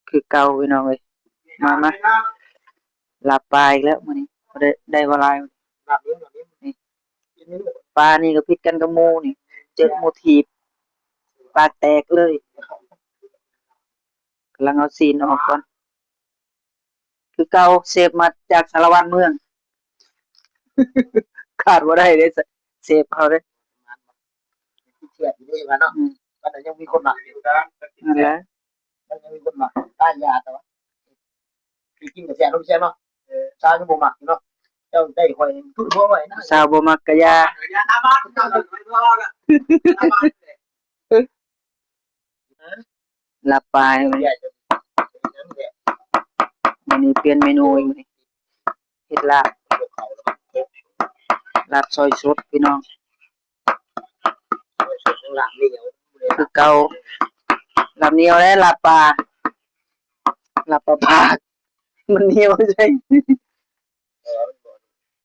ຄືເກົ່າພີ່ນ້ອງເອີຍ. ມາ ມາ ລາບປາອີກແລ້ວມື້ນີ້ ບໍ່ໄດ້ ໄດ້ບໍ່ຫຼາຍ. ປານີ້ກໍຜິດກັນກັບໝູ່ນີ້ ເຈີໝູ່ຖີບ ປາກແຕກເລີຍ. ກຳລັງເອົາຊີ້ນອອກກ່ອນ. ຄືເກົ່າ ເຊບມາຈາກສາລະວັນເມືອງ ຂາດບໍ່ໄດ້ເດ້ ເຊບເຮົາເດ້. ເຊບຢູ່ເດ້ວ່າເນາະ ອືມ ມັນຍັງມີຄົນມັກຢູ່ ນັ້ນແຫຼະ ມັນຍັງມີຄົນມັກ ຕາຍຢາແຕ່ວ່າ ທີ່ຈິງກໍແຊບ ແຊບເນາະ. ເອີ ສາວຍັງບໍ່ມັກຢູ່ເນາະ ເຈົ້າໄດ້ຂ້ອຍທຸກຫົວໄວ້ນະ ສາວບໍ່ມັກກະຢ່າ ລາບປາ ມື້ນີ້ປ່ຽນເມນູອີກ ມື້ນີ້ເຮັດລາບ ລາບຊອຍສົດພີ່ນ້ອງ ຄືເກົ່າ ລາບໜຽວແລະລາບປາ ລາບປາພາກ ມັນໜຽວໃດ.